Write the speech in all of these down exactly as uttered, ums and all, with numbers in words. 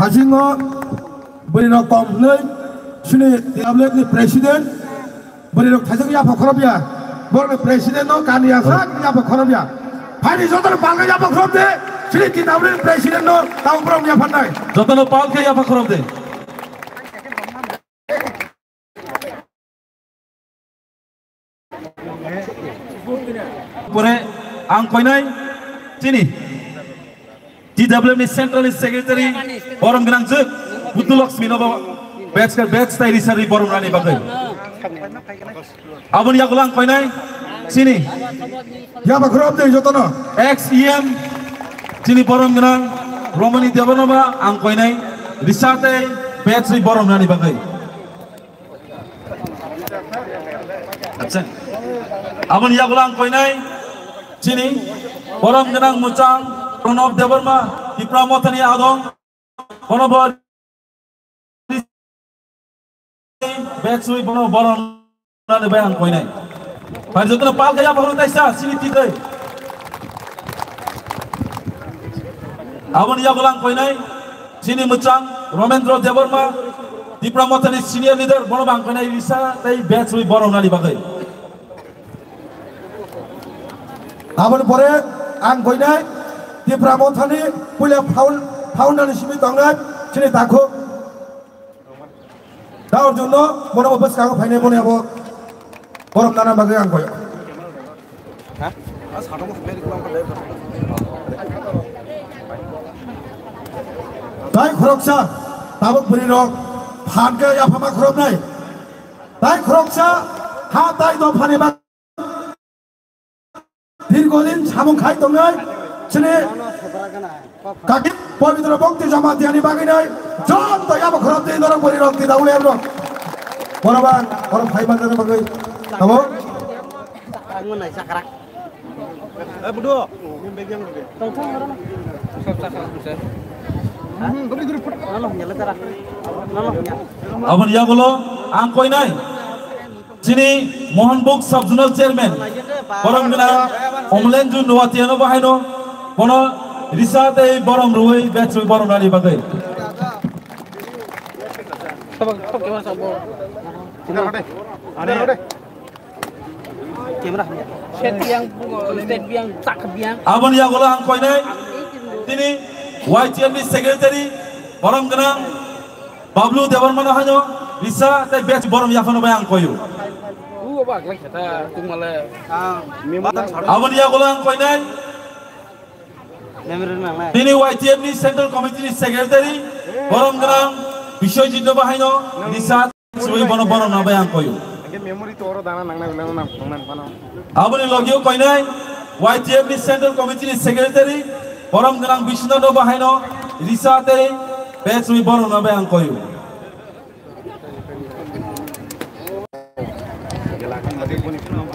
Hasingo bwrwi rok kom hwnwi chini tablet ni president bwrwi rok thaijak yapha khorop ya. Borok ni president no kani ya sak yapha khorop ya. Phani joto no palka yapha khorop de. Chini tablet ni president no tamo borok yapha nai. Joto no palka yapha khorop de. Pore ang koinai chini T W M ni Central ni Secretary borom gwnang jwk Buddhu Lakshmi no bo batch ka batch tai risari borom rani bagwi. Aboni yagulang koinai chini. Yapha khorop de jotono. Ex E M chini borom gwnang Romani Debbarma ang koinai risa tei batch ri borom rani bagwi. Acha. Aboni yagulang koinai chini borom gwnang muchang Pranab Debbarma Tipra Mothani adong kono bo Betsui bono borom nani bai ang koinai. Pai jotono palka yapha khorok taisa chini titoi. Aboni yagulang koinai chini muchang Romendro Debbarma Tipra Mothani senior leader bono bang koinai risa tei betsui borom nani bagwi. Aboni pore ang koinai Tipra Mothani puila found-, founder ni simi tongnai chini takhuk. Taor jono bono bo bwskango phainai boni abo borom nana bagwi ang koi. Tai khoroksa tabuk bwrwi rok phan khe yaphama khoroknai. Tai khoroksa ha tai dophani bak Dirgodin samung khai tongnai chini kaki Pabitra Bhakti Jamatia ni bagwi nai joto yabo khorok tei norok bwrwi rok tei daule rok. Borok bang, borok phai manjani bagwi. Tamo? Aboni yagulo ang koinai. Chini Mohanbuk Sub Zonal Chairman, borom gwnang Omlenju Noatia no bahaino, bono risa tei borom rwui betsui borom rani bagwi. Camera. State biang, state biang, tak biang. Aboni yagulo ang koinai, tini Y T F ni secretary, borom gwnang, Bablu Debbarma no haino risa tei batch borom yaphano bai ang koyu. U ba glai khata tung male. Aboni yagulo ang koinai. Memory nang nai. Tini Y T F ni Central Committee ni Secretary, borom gwnang Biswajit no bahaino risa sui bono borom na bai ang koyu. Hingke memory to oro dana nang nai ulano nang phunang nang phano. Aboni logio koinai Y T F ni Central Committee ni Secretary, borom gwnang Biswanath no bahaino risa tei batch sui borom na bai ang koyu.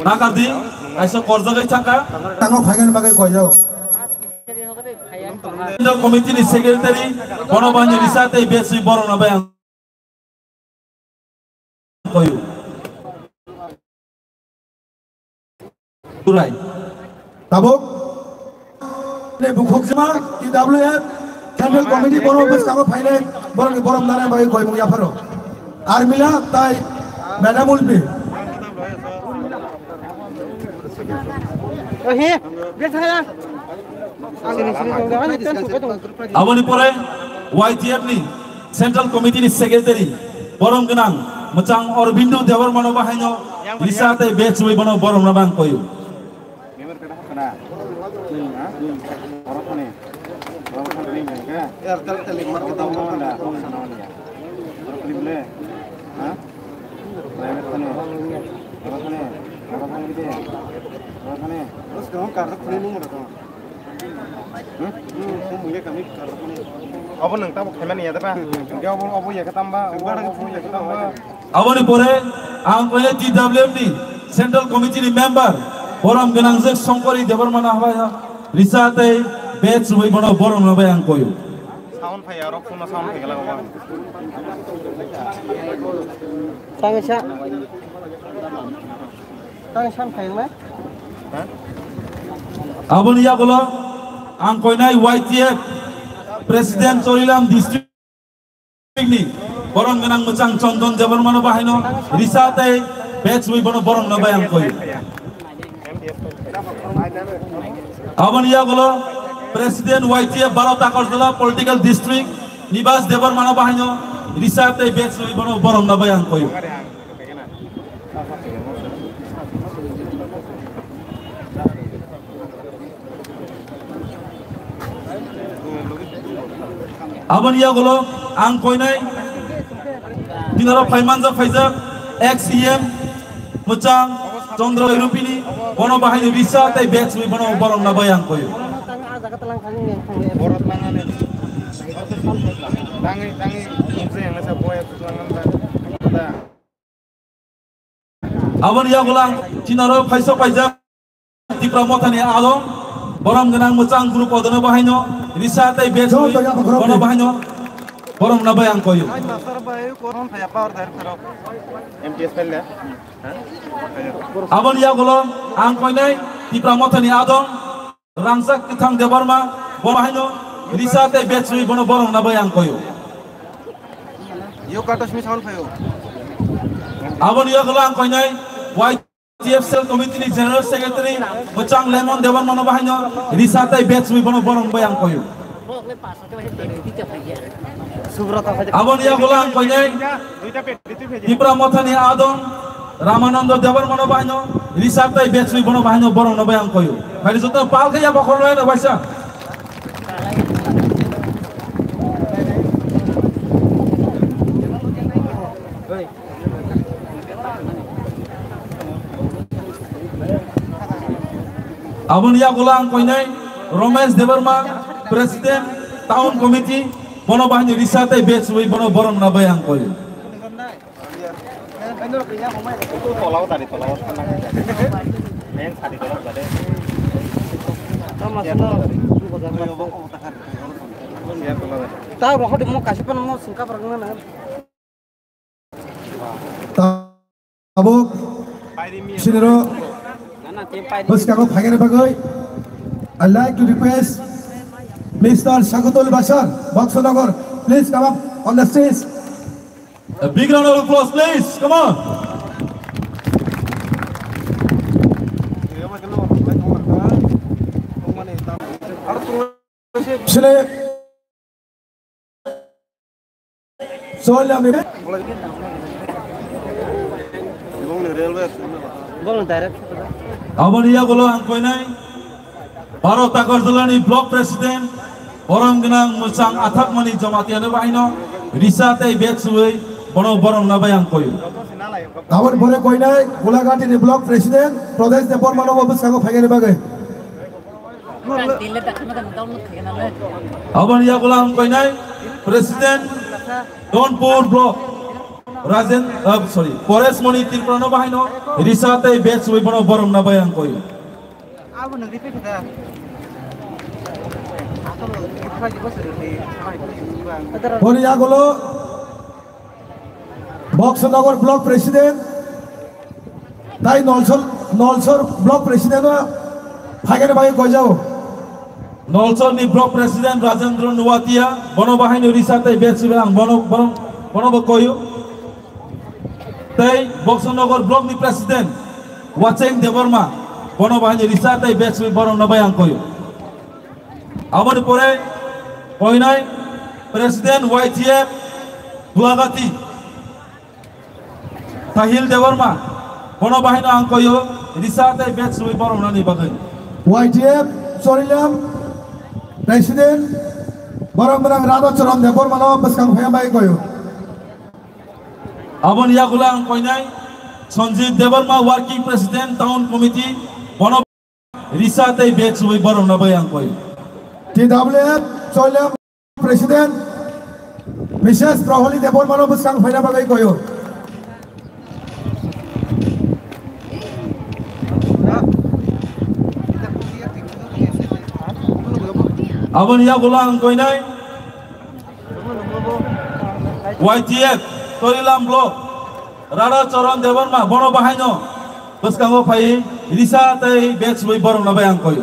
Nakardi, kaisa korjagwi thangkha. Tango phaigani bagwi koijao. Committee ni secretary, bono bangni risa tei besi borok no bai ang koyu. Turai. Tabuk ne bukhuk jima T W F Central Committee borom bwskango phainai borokni borom nana bagwi koimung yapharo. Armila tai Madam Ulpi. Aboni pore Y T F ni Central Committee ni Secretary borom gwnang mwchang Aurobindo Debbarma no bahaino risa tei bechwi bono borom no bang koyu. Obo nwng tabuk khaimani ya da ba? Hwnkhe obo, obo ya khe tamba, obo, obo ya khe tamba. Aboni pore ang koine T W M ni Central Committee ni member borom gwnangjak Songkori Debbarma no habai risa tei bechwi bono borom no bai ang koyu. Sound phai ya, rok phone sound phai gala obo. Tangsa. Tangsa phai ma? Aboni yagulo ang koinai Y T F President Chorilam District ni borom gwnang mwchang Chondon Debbarmano bahaino risa tei badge rwi bono borom no bai ang koi. Aboni yagulo President Y T F Baro Takarjala Political District Nibas Debbarmano bahaino risa tei badge rwi bono borom no bai ang koi. Aboni yagulo ang koinai tinaro phaimanjak phaijak ex C M mwchang Chandra Rupini bono bahaino risa tei badge rwi bono borom na bai ang koyo. Aboni yagulang chinaro phaisok paijak Tipra Mothani along borom gwnang mwchang group odono bahaino risa tei badge rwi bono bahaino borom na bai ang koyo. M T S file. Aboni yagulo ang koinai Tipra Mothani adong Rangchak Kwthang Debbarma bono bahaino risa tei badge rwi bono borom na bai ang koyo. Yo kato simi sound phayo. Aboni yagulo ang koinai Y T F Cell Committee ni General Secretary mwchang Lemon Debbarmano bahaino risa tei badge rwi bono borom bai ang koyo. Aboni yagulo ang koinai Tipra Mothani adong Ramanando Debbarmano bahaino risa tei badge rwi bono bahaino borom no bai ang koyo. Phai joto pal khe ya bokhor lai no baisa. Aboni yagulo ang koinai Romesh Debbarma, President Town Committee, bono bahaino risa tei badge rwi bono borom na bai ang koyo. Tao rohor di mo kasih pun mo singkap rang na. Tabuk siniro bwskango phaigani bagwi, I like to request Mister Shakutul Bashar, Boxer Nagar, please come up on the stage. A big round of applause, please. Come on. Sini. Soilami. Aboni yagulo ang koinai Baro Takarjalani Block President, borom gwnang mwchang Athakmani Jamatia no bahaino risa tei badge rwi bono borom na bai ang koyo. Aboni pore koinai Golaghati ni Block President Pradesh Debbarmano bo bwskango phaigani bagwi. Aboni yagulo ang koinai President Donpur Block Rajen, uh, sorry, Paresh Moni Tripura no bahaino risa tei badge rwi bono borom na bai ang koyo. Aboni yagulo Boxer Nagar Block President, tai Nolsor, Nolsor Block President o phaigani bagwi koijao. Nolsor ni Block President Rajendra Nuatia, bono bahaino risa tei badge rwi ang bono, bono, bono bo koyo. Tai Boxer Nagar Block ni President Wacheng Debbarma, bono bahaino risa tei badge rwi borom na bai ang koyo. Aboni pore koinai President Y T F Golaghati Sahil Debbarma, bono bahaino ang koyo risa tei badge rwi borom nani bagwi. Y T F Chorilam President borom gwnang Radha Charan Debbarmano bwskang phaiya bai koyo. Aboni yagulo ang koinai Sanjit Debbarma Working President Town Committee, bono risa tei badge rwi borom na bai ang koi. T W F Chorilam President Missus Proholi Debbarmano bwskang phaina bagwi koyo. Aboni yagulo ang koinai Y T F Chorilam Block Radha Charan Debbarma, bono bahaino bwskango phai risa tei badge rwi borom na bai ang koi.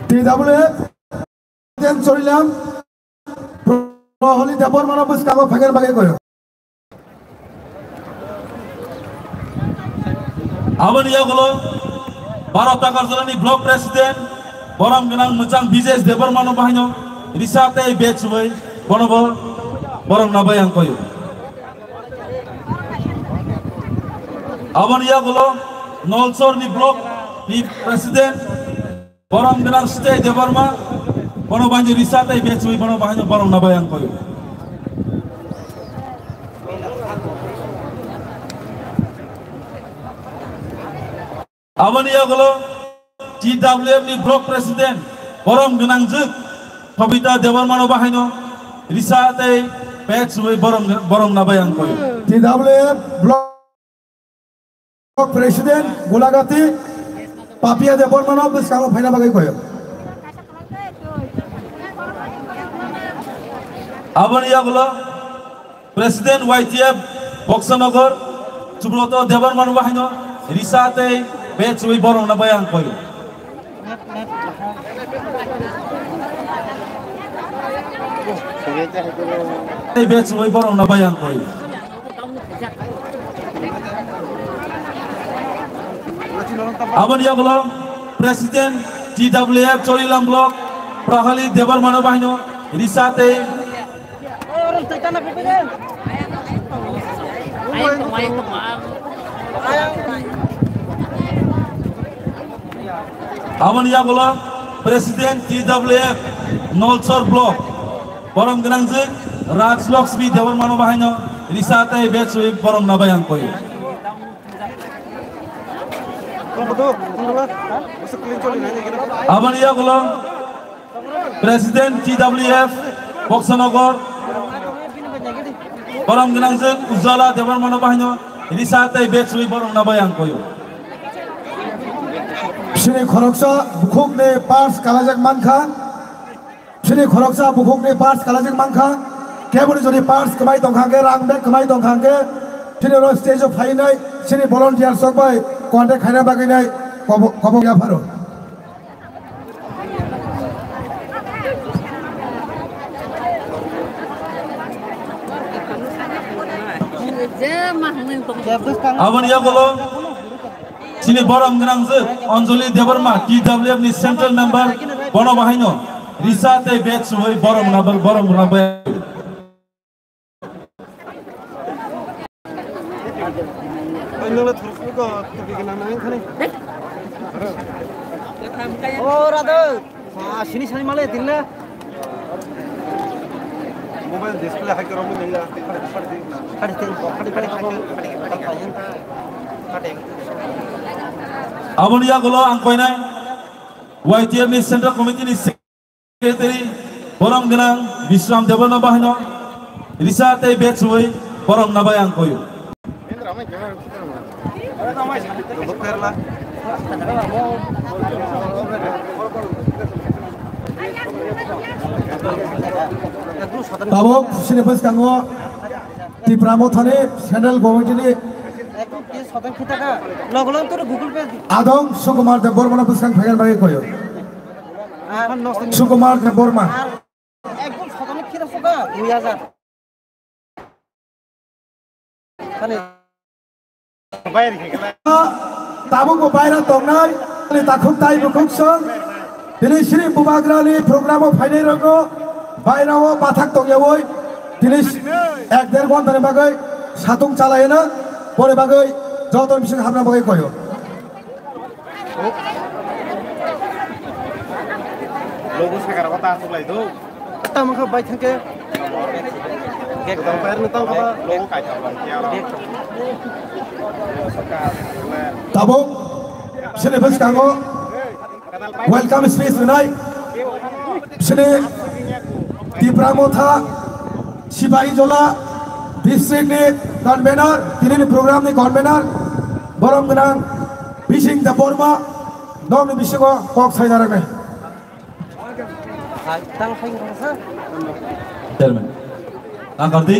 T W F Chorilam, Pro Holi Debbarmano bwskango phaikar bagwi koyo. Aboni yagulo Bharat Takarjalani Block President, borom gwnang mwchang Bijesh Debbarmano bahaino risa tei bag sumui bono bo borom nabai ang koyo. Aboni yagulo Nolsorni Block ni President, borom gwnang Sitei Debbarma, bono bahaino risa tei bag sumui bono bahaino borom nabai ang koyo. Aboni yagulo T W F ni Block President, borom gwnang jwk Kobita Debbarmano bahaino risa tei bag sumui borom, borom nabai ang koyo. T W F Block President Gulagati Papia Debbarmano bwskango phaina bagwi koyo. Aboni yagulo President Y T F Boksanagar Subroto Debbarmano bahaino risa tei bag sumui borom nabai ang koyo. Tei bag sumui borom nabai ang koyo. Aboni yagulo President T W F Chorilam Block Prahali Debbarmano bahaino risa tei Aboni yagulo President T W F Nolsor Block, borom gwnang jwk Raj Lakshmi Debbarmano bahaino risa tei bag sumui borom nabai ang koyo. Aboni yagulo President T W F Boksanagar, borom gwnang jwk Ujjwala Debbarmano bahaino risa tei bag sumui borom nabai ang koyo. Sini khoroksa bukhukni purse kalajak mankha. Sini khoroksa bukhukni purse kalajak mankha. Keboni jodi purse kwmai tongkha hwnkhe, rang bag kwmai tongkha hwnkhe, sini oro stage o phainai, sini volunteer sok bai contact khaina bagwi nai kobo-, kobok yapharo. Aboni yagulo chini borom gwnang jwk Anjali Debbarma, T W F ni central member, bono bahaino risa tei bag sumui borom nabai, borom nabai. Oy, nungla thuruk ko, tupi gwnang nang khani. O, Radha. Ah, sini sani male, tinla. Mobile display hai karo mo nila. Kati, kati, kati, kati, kati, kati. Aboni yagulo ang koinai Y T F ni Central Committee ni Secretary, borom gwnang Bishram Debbarma bahaino risa tei bag sumui borom nabai ang koyo. Tabuk sini bwskango Tipra Mothani Central Committee ni Adong Sukumar Debbarmano bwskang phaigan bagwi koyo. Sukumar Debbarma. Ekdom sotoni phira soka, dui hajar. Hani. Tabuk bo baira tongnai, ani takhuk tai bukhuk song. Tini sini bubagrani program o phainai rokno baira o bathak tongyawi. Tini ek der ghonta ni bagwi satung chalayana, pore bagwi joto bising habna bagwi koyo. Logo sakara kota asuk lai do. Tamo kha bai thangke. Gek dong pair ni tong kha. Logo kai thang bang kya. Tabuk sini bwskango welcome speech rwnai sini Tipra Motha Sipahijola district ni convener, tini ni program ni convener, borom gwnang Bising Debbarma, nokni bisingo kok saina rwnai. Chairman. Nakardi.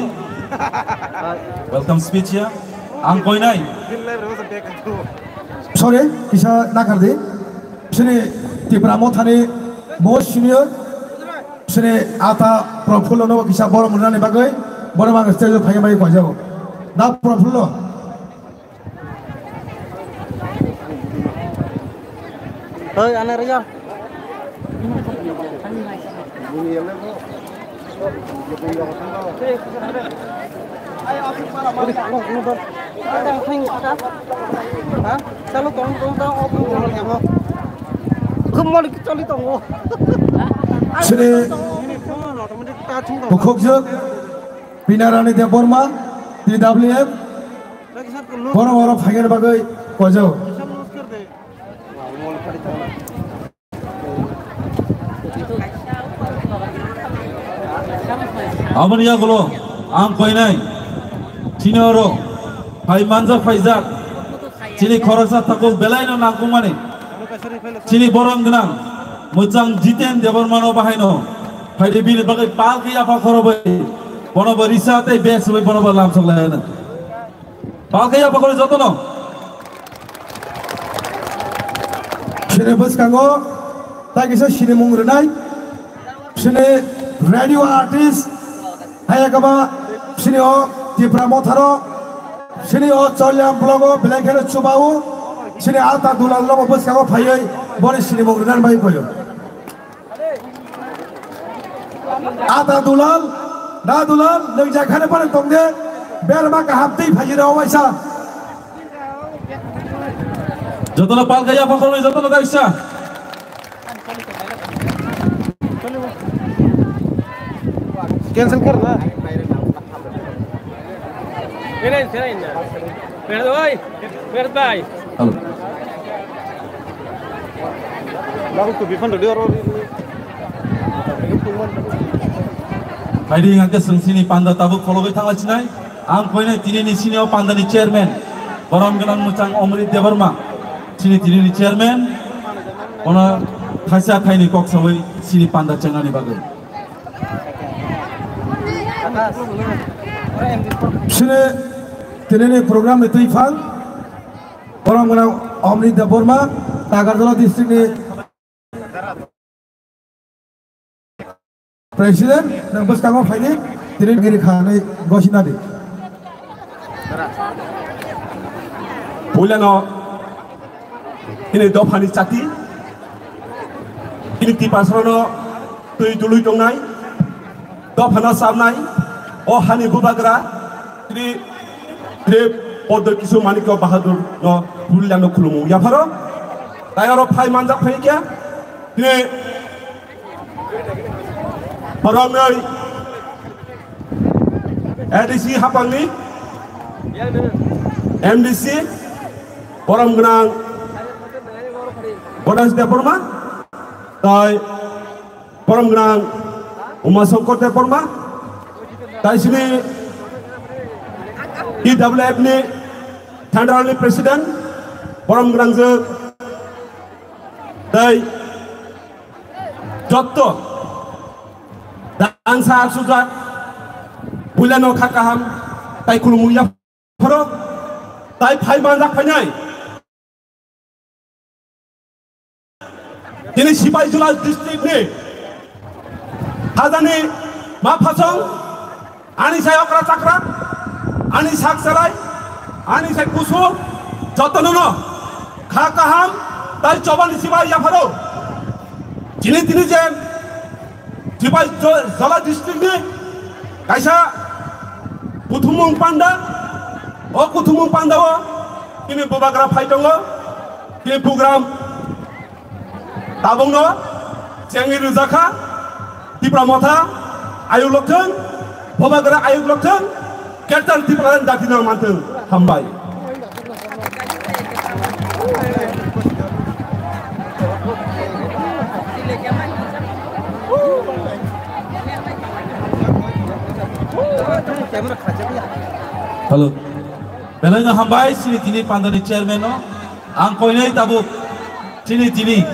Welcome speech ya. Ang koinai. Sorry, kisa nakardi. Sini Tipra Mothani most senior. Sini ata Profullo no kisa borom rwnani bagwi borom ang stage o phaiya bai koijago. Da Profullo. Oi, ana rejo. Chalo tong tong tong o phung tong yabo. Khum mol ki chali tongo. Sini bukhukjwk Pinarani Debbarma, T W F, bono oro phaikhe bagwi koijago. Aboni yagulo ang koinai chini oro phai manjak phaijak chini khoroksa takhuk belaino nangkukmani chini borom gwnang mwchang Jiten Debbarmano bahaino phaidi bini bagwi palki yapha khorobai bono bo risa tei bes bai bono bo lamsok laina. Palkhe ya pakori jotono. Sini bwskango tai kisa sinimung rwnai. Sini radio artist, hayakaba sini o Tipra Motharo, sini o Cholyam blogo belai kheno chubao, sini Ata Dulal logo bwskango phaiwi boni sinimung rwnani bai koyo. Ata Dulal, na Dulal, nwng jakhane pare tongde, berma kaham tei phajira owaisa. Jotono palkhe ya phakhorwi jotono kaisa. Cancel kar na. Hello. Phaidi hingkhe chwng chini panda tabuk phologwi thangla chinai. Ang koinai tini ni sini o panda ni chairman. Borom gwnang mwchang Omrit Debbarma. Chini tini ni chairman. Ono thaisa thaini kok sawi chini panda chengnani bagwi. Sini tini ni program ni twi phang. Borom gwnang Omrit Debbarma, Nagarjala district ni president, nwng bwskango phaidi, tini giri khanai gosina di. Puilano ini dophani chati, ini Tiprasano twi tului tongnai, dophano sabnai, o hani bubagra, Tri, Tri Poddo Kisu Manikya Bahadur no Puilano khulumu yapharo, tai oro phai manjak phai kya, tini Boromnoi A D C hapangni M D C borom gwnang Ganesh Debbarma, tai borom gwnang Uma Shankar Debbarma, tai sini T W F ni Central ni President borom gwnang je tai jotto dansa sujak, puilano kha kaham, tai khulumung yapharo, tai phai manjak phainai. Tini Sipaijala district ni hajani ma phasong, ani sai okra chakra, ani sak salai, ani sai kusu, jotono no kha kaham, tai chobani sibai yapharo. Chini tini je Sipaijala district ni kaisa kuthumung panda, o kuthumung panda o tini bubagra phai tongo, tini program Tabukno chengwi rwjakha, Tipra Motha ayuk lokthwng, Bubagra ayuk lokthwng, Ketal Tipra dakti nang manthwng. Hambai. Hello. Belai no hambai, sini tini pandani chairman no. Ang koinai tabuk chini tini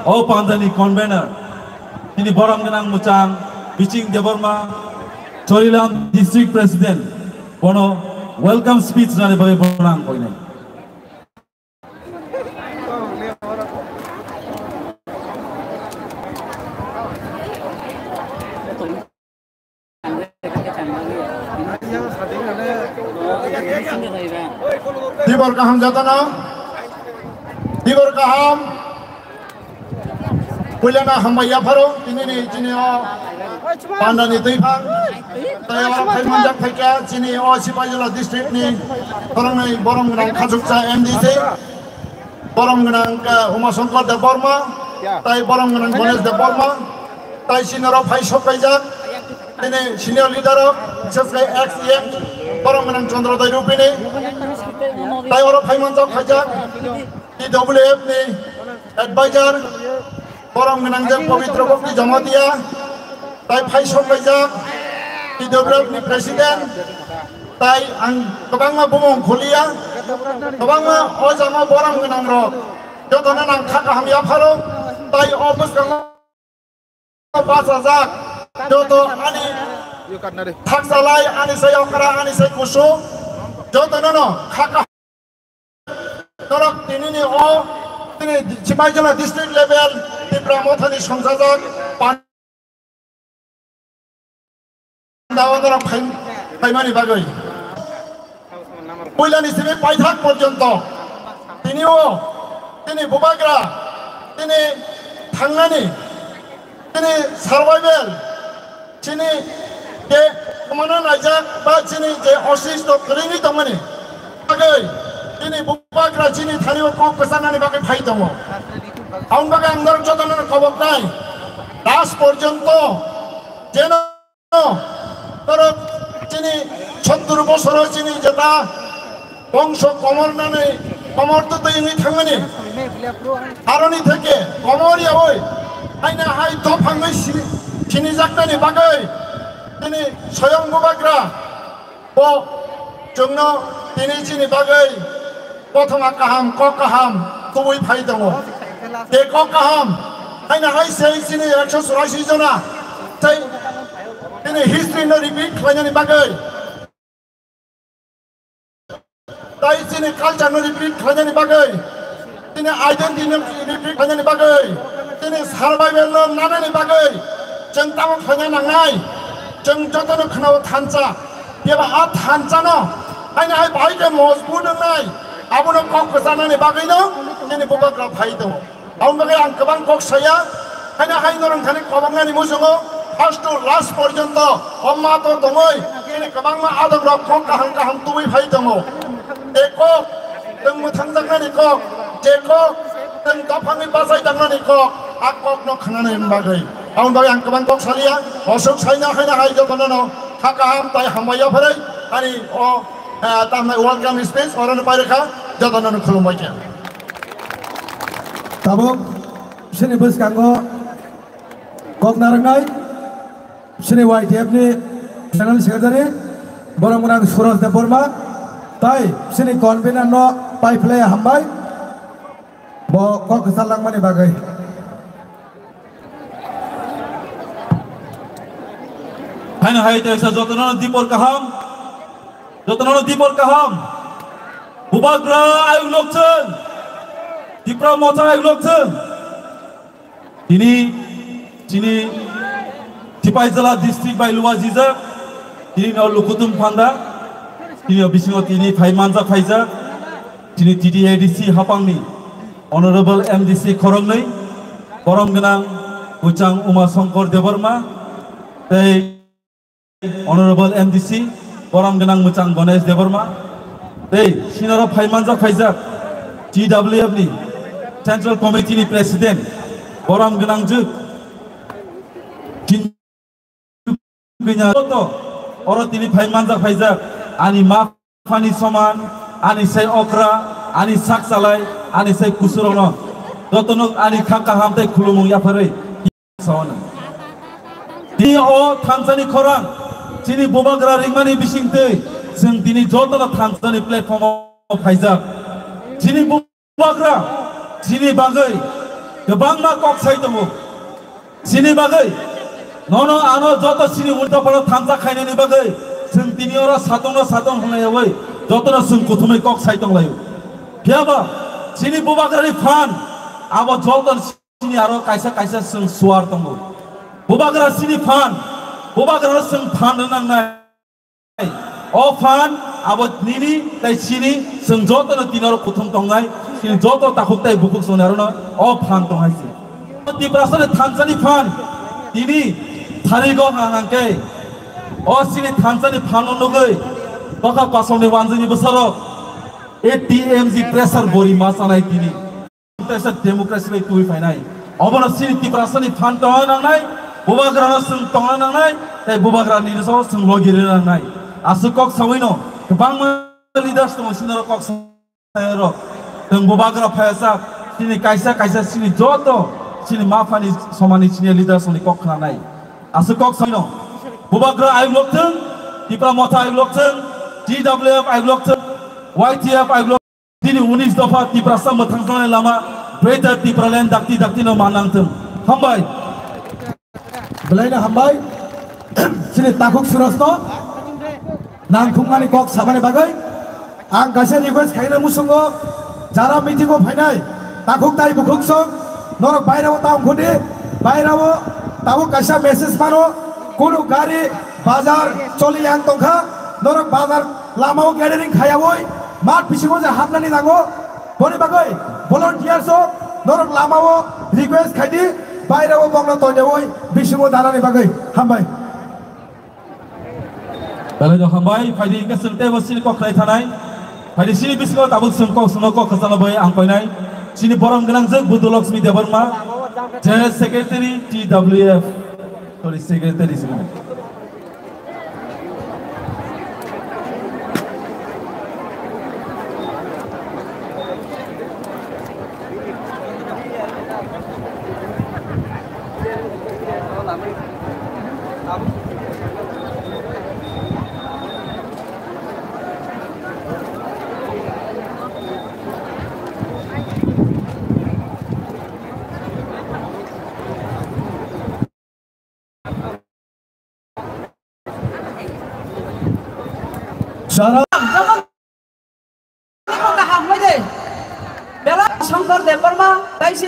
o pandani convener, tini borom gwnang mwchang Biching Debbarma, Chorilam District President, bono welcome speech rani bagwi bono ang koinai. Tibor kaham jatana. Tibor kaham. Puilana hambai yapharo. Tini ni chini o panda ni twi phang. Tai o phai manjak phaikha chini o Sipaijala district ni khoroknwi borom gwnang khachuksa M D C. Borom gwnang kha Uma Shankar Debbarma, tai borom gwnang Ganesh Debbarma, tai sinoro phai sok kaijak, tini senior leader rok, bises khe ex E M, borom gwnang Chandra Dai Rupini, tai oro phai manjak khaijak, T W F ni advisor, borom gwnang je Pabitra Bhakti Jamatia, tai phai sok kaijak, T W F ni president, tai ang kwbangma bumung khuliya, kwbangma o jaga borom gwnang rok, jotono nang kha kaham yapharo, tai o bwskango bachajak, joto ani thaksalai, ani sai okra, ani sai kusu, jotono no kha kaham norok tinini o tini Sipaijala district level Tipra Mothani songchajak panda o norok phai-, phaimani bagwi. Puilani simi paithak porjonto tini o tini bubagra tini thangnani tini survival chini je kwmana naijak ba chini je osisto kwrwngwi tongmani bagwi chini bubagra chini thani o kok kwchanani bagwi phai tongo. Aboni bagwi ang norok jotono koboknai last porjonto jeno norok chini sottur bosoro chini jeta bongso komornani komor twtwi wngwi thangmani aroni theke komor yaui haina hai dophangwi sini-, sinijaknani bagwi tini soyong bubagra bo chwngno tini chini bagwi kothoma kaham, kok kaham tubui phai tongo. Tei kok kaham haina hai sei chini ekso churashi jona tei tini history no repeat khlainani bagwi, tai chini culture no repeat khlainani bagwi, chini identity no repeat khlainani bagwi, chini survival no nanani bagwi chwng tamo khlaina nangnai. Chwng jotono khwnao thansa, phiya ba a thansa no haino hai bahai khe mojbut wngnai, abono kok kwchanani bagwi no chini bubagra phai tongo. Aboni bagwi ang kwbang kok saya, haino hai norok thani koboknani muchungo first to last porjonto o mato tongwi chini kwbangma adongrok kok kaham kaham tubui phai tongo. Tei kok Chwng mwthangjaknani kok, je kok, chwng dophangni bachai tangnani kok, a kokno khwnani bagwi. Aboni bagwi ang kwbang kok saliya, osuk saina haina hai jotono no kha kaham tai hambai yapharwi, ani o, ah, tamnai welcome speech, orono pairwkha, jotono no khulumbai kha. Tabuk, sini bwskango kok narwknai. Chini Y T F ni General Secretary, borom gwnang Suraj Debbarma, tai chini convener no pai phlai hambai, bo kok kwchar langmani bagwi. Haino hai teisa jotono dipor kaham, jotono dipor kaham, bubagra ayuk lokchwng, Tipra Motha ayuk lokchwng. Tini chini Sipaijala district bai luajijak, tini no Lukutum Phanda, tini o bisingo tini phai manjak phaijak, tini T T A D C hapangni Honorable M D C khoroknwi, borom gwnang Uchang Uma Shankar Debbarma, tei Honorable M D C, borom gwnang mwchang Ganesh Debbarma, tei sinoro phai manjak phaijak T W F ni Central Committee ni President, borom gwnang jwk, joto oro tini phai manjak phaijak, ani ma phani soman, ani sai okra, ani sak chalai, ani sai kusurokno, jotono ani kha kaham tei khulumung yapharwi. Sawana. Tini o thansani khorang, chini bubagra ringmani bisingtwi, chwng tini jotono thansani platform o phaijak. Chini bubagra, chini bagwi kwbangma kok sai tongo. Chini bagwi, nono ano joto chini ulta paro thansa khainani bagwi, chwng tini oro satongno satong hwnlayawi, jotono chwng kuthumwi kok sai tonglaio. Phiyaba, chini bubagrani phan, abo joto Chini aro kaisa kaisa chwng suar tongo. Bubagra chini phan, bubagra chwng phan rwnangnai. O phan Abo nini tei chini, chwng jotono tini oro kuthum tongnai, chini joto takhuk tei bukhuk chwngni arono o phan tongnai se. Tiprasani thansa ni phan tini thari go hang hang khe o chini thansa ni phan no nugwi bokha kosong ni wanjwi ni bwsarok A T M G pressure bori ma chanai tini. Pressure democracy bai twi phainai. Obono chini Tiprasani phan tongna nangnai, bubagrano chwng tongna nangnai, tei bubagra ni so chwng logi rwna nangnai. Aswk kok sawino kwbangma leaders tongo, chini oro kok rok, chwng bubagra phaiya sak, chini kaisa kaisa chini joto chini ma phani somani chini leaders ni kok khnanai. Aswk kok sino bubagra ayuk lok thung, Tipra Motha ayuk lok thung, T W F ayuk lok thung, Y T F ayuk lok, chini unis dopha Tiprasa mwthangjaknai lama Greater Tipraland dakti dakti no manang thung. Hambai. Belai no hambai. Chini takhuk surasno nangthungmani kok sabani bagwi ang kaisa request khaina musungo, jara meeting o phainai takhuk tai bukhuk song, norok bairao ta ongkhudi, bairao tabuk kaisa message mano, kunu gari bazar choli yang tongkha, norok bazar lamao gathering khayawi mat bisingo je hapnani nango, boni bagwi volunteers o norok lamao request khaidi, bairao bongno tonyawi bisingo danani bagwi. Hambai. Belai no hambai, phaidi hingke chwng teibo chini kok khlai thanai. Phaidi chini bisingo tabuk chwng kok swngo kok kwchangno bai ang koinai. Chini borom gwnangjwk Budhu Lakshmi Debbarma, General Secretary T W F. Sorry, Secretary swngo. Sara. Kaham bai de. Bela Shankar Debbarma, tai si